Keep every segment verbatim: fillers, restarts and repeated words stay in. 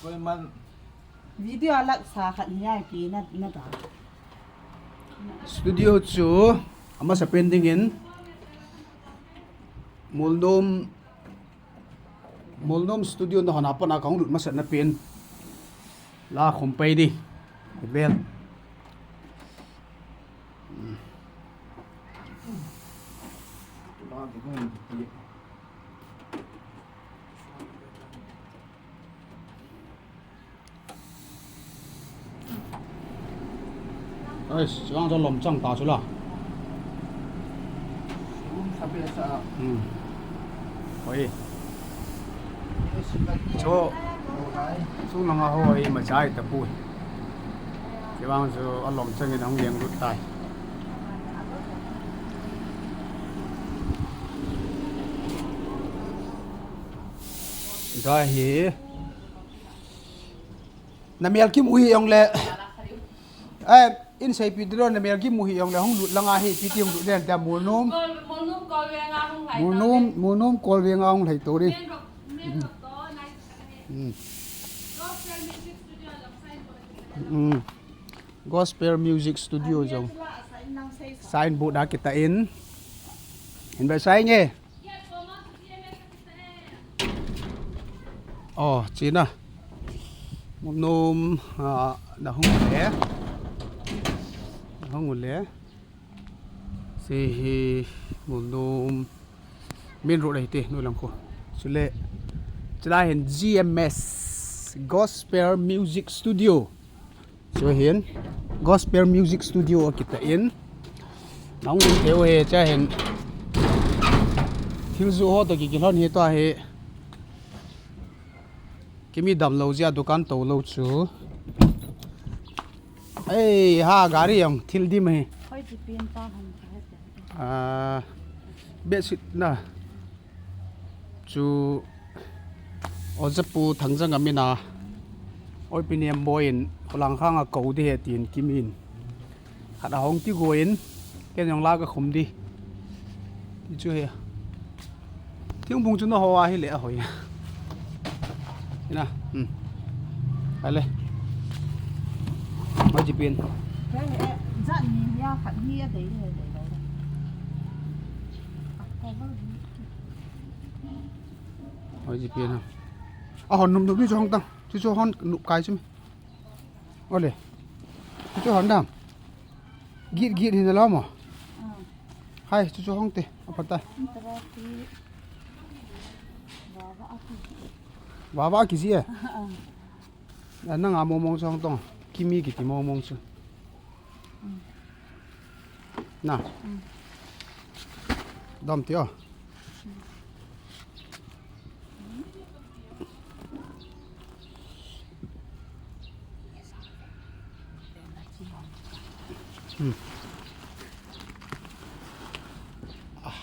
Video a laksa khat hi a ki na, na ta. Studio chu amasa pen dingin Molnom, Molnom studio na hon a pat a kahung lut masat na pen la khum pai di. Vel. Ai, chuang chu lom chang ta chu la. Hmm. Hoi. Chu, chu langa hoi ma chai ta pu. Chuang chu a lom chang in hung leng lut tai. Dai hi. Na mel kimu hi jong le. Eh, in seipi dilo na mel kimu hi jong le hung lut langa hi pi ti hung lut den ta Molnom. Molnom Kolvenga hung lai. Molnom, Molnom Kolvenga hung lai to ri. Main road, main road to nai. Hmm. Gospel Music Studio jong sign board. Hmm. Gospel Music Studio jong. Sign board a kita in. In ba sai nge. Oh, china. Molnom, ah, na hung le. Na hung le. Se hi Molnom main road ahi te, noi lang kho. Chule, chulai hin G M S, Gospel Music Studio. Chu hin Gospel Music Studio a kita in. Nang un theu he cha hin. Thil ju ho to ki kilhon hi to hi. Kimi damlou jia dukan tolou chu. Ei, ha, gari jong thil dim hi. Hoi chi pen pa hon ka he. Ah, bedsheet na. Chu Oja Pu Thangjang a min a, Oipi Nemboi in, Khulang khang a kou di he tin kimin. Khat a hong ti go in, ken jong la ka khum di. Ti chu he. Thingphung chu na ho a hi le a hoi. Ina, hmm. Ai le. Hoi chi pen. He, he, jat ni ya khat ni a dei, he, dei lo. A cover ni. Hoi chi pen ha. A hon num num ni chu hong tang. Chu chu hon nup kai chu mi. Ole. Chu chu hon dam. Git git hin la mo. Ah. Hai, chu chu hong te. Apa ta. Intara ti. Baba aki. Baba aki ji e. Ah. Na nga mo mong chu hong tong. Kimi kiti mo mong chu. Na. Dam ti o. Hmm. Ah.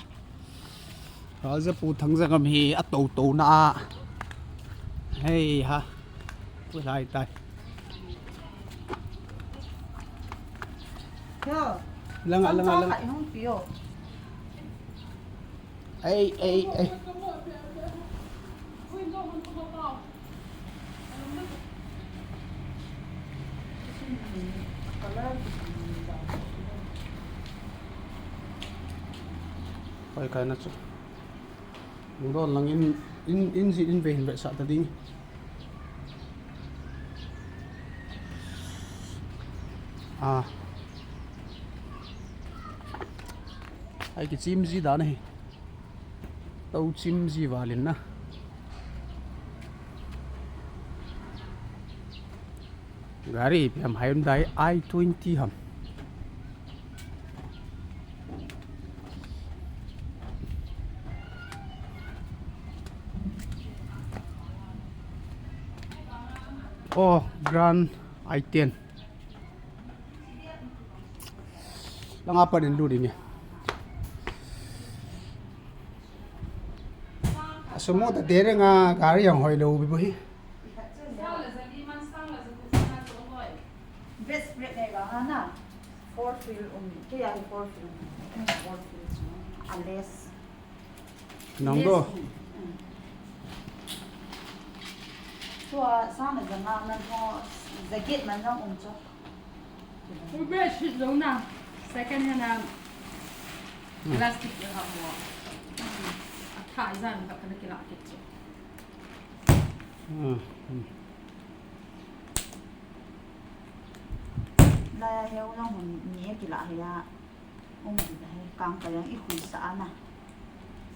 Raja Pu Thangjang a mi hi a to to na a. Hei ha. Pu lai tai. Yo. Langa, langa, langa. Hong pi yo. Ei, ei, ei. Hoi kai na chu. Don lang in, in, in ji in ve hin ve sa ta ding. Ah. Ai ki chim ji dan hi. Tau chim ji valin na. Gari ipi ham, Hyundai i twenty ham. Oh, Grand i ten. Langa pat in lut ding e. Sumo ta te renga gari jong hoi lou bou hi. Best break nei ga ha na. Four wheel um. Kei a hi four wheel. Four wheel. Unless Nang do. Yes. Mm. Tua sana janga nan ho jacket man jong um chu. Ube sit lo na. Second hand a plastic a ha mo. A tha jang ka kana kila kit chu. Hmm. Lai he u lang hun ni kila he ya. Um, kang ka yang i khui sa na.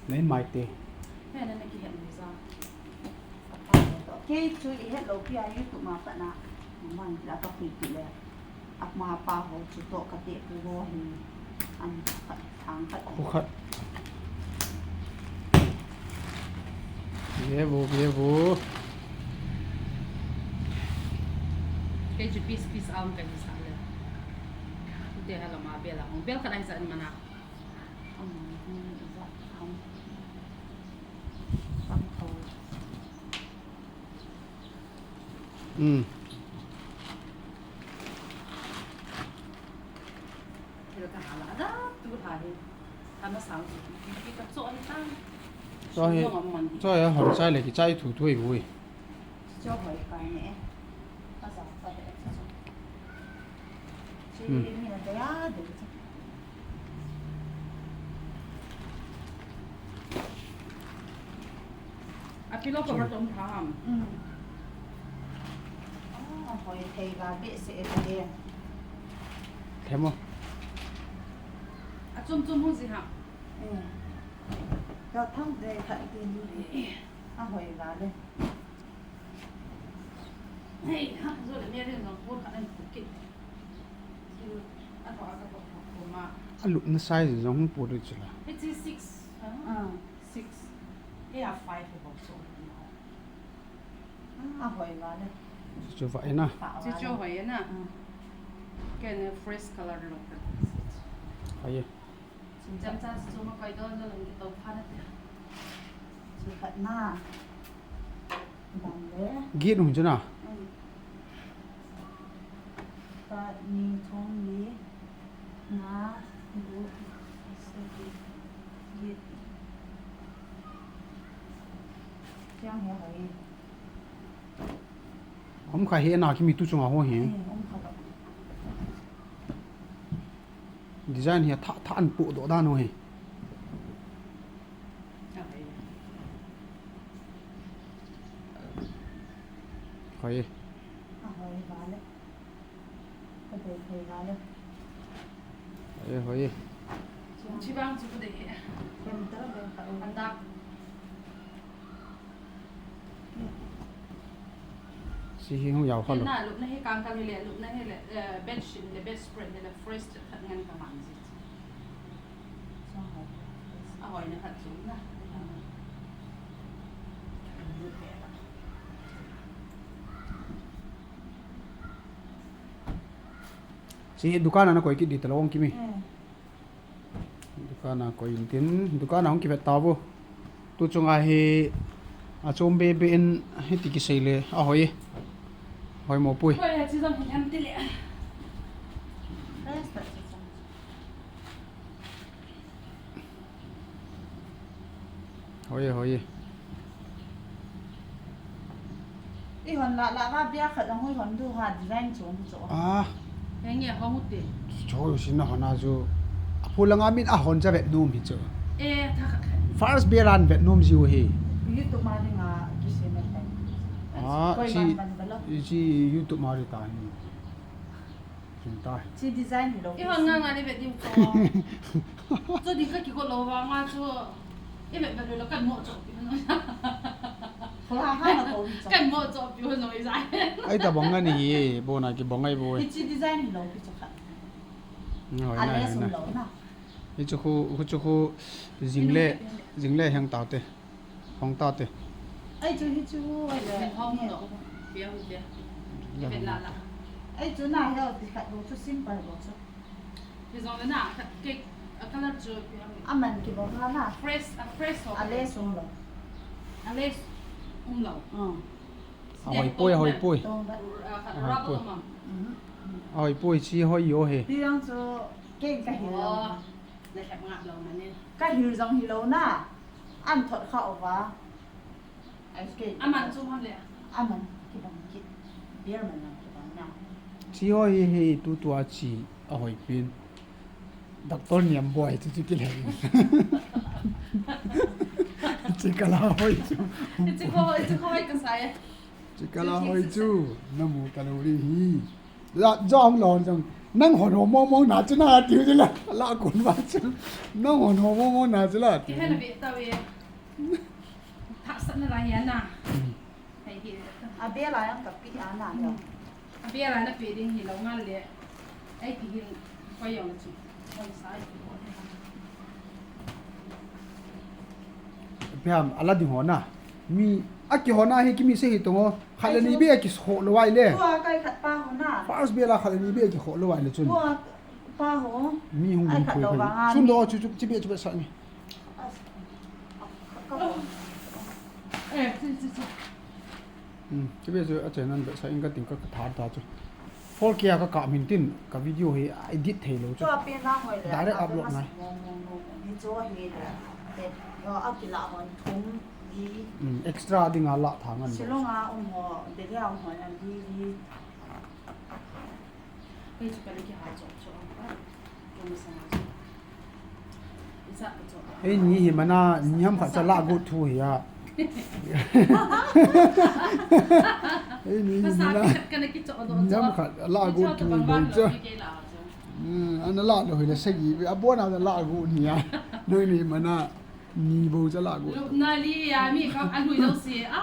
Nei mai te. He na na ki het ni sa. Kei chu i het lo pi a YouTube ma pa na. Man la ka khui ti le. Ak ma pa ho chu to ka te pu ho hi. An khat thang khat. Khu khat. Ye bu, ye bu. Kei chu piece piece a um ka ni sa le. Te ha la ma bel a hung bel khat ai sa ni mana. Hmm. Cho hi, cho hi hon chai le kichai thu thu hi vui. Cho hoi kai ne. Ka sa pa de. Chi ni na de ya de. A pillow cover tom tham. Mm. Ah, hoi thei ga be se e de. Themo. A chum chum hu ji ha. Mm. Ka thang de khat ti ni. A hoi ga le. Hei, ha, zo le me rin zong por khat an kit. A lupna size zong hung put ri chula. It's six. Ah, six. He a five he bok so. Ah, hoi va le. Chu va ena. Chu chu hoi ena. Ken fresh color lo ka. Ai. Cham cha chu ma kai don lo ngi to pha na te. Chu khat na. Git hung chu na. Khat, ni, thum, li, nga, gup, sagi, git. Chiang he hoi. Om kha he na kimi tu chunga ho he. Om kha. Design hi a thah thah an pu doh dan u hi. Hoi. Hoi, vale. Ka dei thei vale. Hoi, hoi. Chi bang chu ka dei he. Kem ta dei ka u. An dak. Si hi hung yau kha lo. Na lupna hi kang kang hi le, lupna hi le, eh, bedsheet hi le, bedspread hi le, fresh khat ngan ka mang ji. A hoi na khat chu na. Si dukan a na koi kit di ta lo ong kimi. Eh. Dukan a koi in tin, dukan a hung kivet ta vo. Tu chunga hi a chom be be in hiti kisei le, a hoi. Hoi mo pui. Hoi, a chi zong hi ham ti le. Hoi, hoi. I hon la, la va bia khat lang hoi hon du ha design chom chom. Ah. Henge hong ute. Cho sin na hon a chu. A pu langa min a hon cha vet nom hi chu. Eh, tha khat khat. First bia lan vet nom jiu hi. YouTube ma dinga kisei na tai. Ah, koi chi, ban ban ba lo. Chi YouTube ma ri ta ni. Kin ta. Chi design hi lo. I hon nga nga ni vet diu cho. Cho ding ka kikot lo vanga chu. I vet vet lo kan mo cho pi no. Khola ha na ko pi cho. Kan mo cho pi no i zai. Ai ta bong na ni hi, bo na ki bong ai bo. Hi chi design hi lo pi cho kha. Ngoi na, ale na, sum lo na. Hi chu khu, khu chu khu jingle, jingle hang ta te. Hong ta te. Ai chu hi chu, ai le. Hong no. Piang te. Ki vet la la. Ai chu na hi ti khat bo chu simple bo chu. Hi zong le na, khat cake, a color chu piang. A man ki bo na na. Fresh, a fresh ho. A le sum lo. A le um lo. Mm. A hoi poi, a hoi poi. Tong ba. A khat rubber um am. Mhm. A hoi poi chi hoi yo he. Piang chu cake ka hi lo. Oh. Na khep ngap lo na ni. Ka hil zong hi lo na. An thot kha uva. Ice cream. Aman chu ham le. Aman. Kibang kit, ber man lang kibang na. Chi ho hi hi tu tu a chi a hoi pin. Doctor Niamboi chu chu kilhen. Chi kala hoi chu. Chi ko, chi ko hoi ka sai. Chi kala hoi chu. Na mu ka lo ri hi. La, jong lo jong. Nang hon ho mo mo na chu na tiu chu la. La kun ba chu. Nang hon ho mo mo na chu la tiu. Ki hena be ta we. Tha sa na la ya na. Hmm. Hei hi. A be la yang ka pi a na lo. A be la na pe ding hi lo ngal le. Ai ti hin ko yong chu. Ko sa ai ti ko. Piam, ala ding ho na. Mi, a ki ho na hi ki mi se hi tong ho. Khat le ni be a ki ho lo ai le. Tua kai khat pa ho na. First be la khat le ni be a ki ho lo ai le chun. Tua pa ho. Mi hung ai hung khat khui lo khui. Ba nga sun mi. Do chu chu chi be chu be sa ni. As-, a, a, a. Eh, chi, chi, chi. Hmm, chi be chu a chen nan be sa in ka ting ka, ka thar ta chu. Four K a ka kap min tin ka video hi a edit thei lo chu. Chu a pen na hoi le, direct a pen upload na ngai. Mong, mong, mong, mong. Hi chu hi le. Te, yo, a kila hon thum, li. Hmm, extra ding a la tha ngan. Shillong a um ho, Delhi a um ho, an li, li. Kei chu ka le ki ha chu, chu. Chu ma sa chu. Ei, ni hi mana, ni ham khat cha la gu thu hi a. Ei, ni hi mana, ni ham khat la gu thu hi bou cha. Hmm, ana la lo hi la sagi, a bon ana la gu ni a. Noi ni mana, ni bou cha la gu. Lu na li ya, mi ka a lui lo si, a,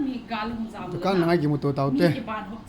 mi ka lu jam. Ka na ngai ki mu to tau te. Mi ki ban ho.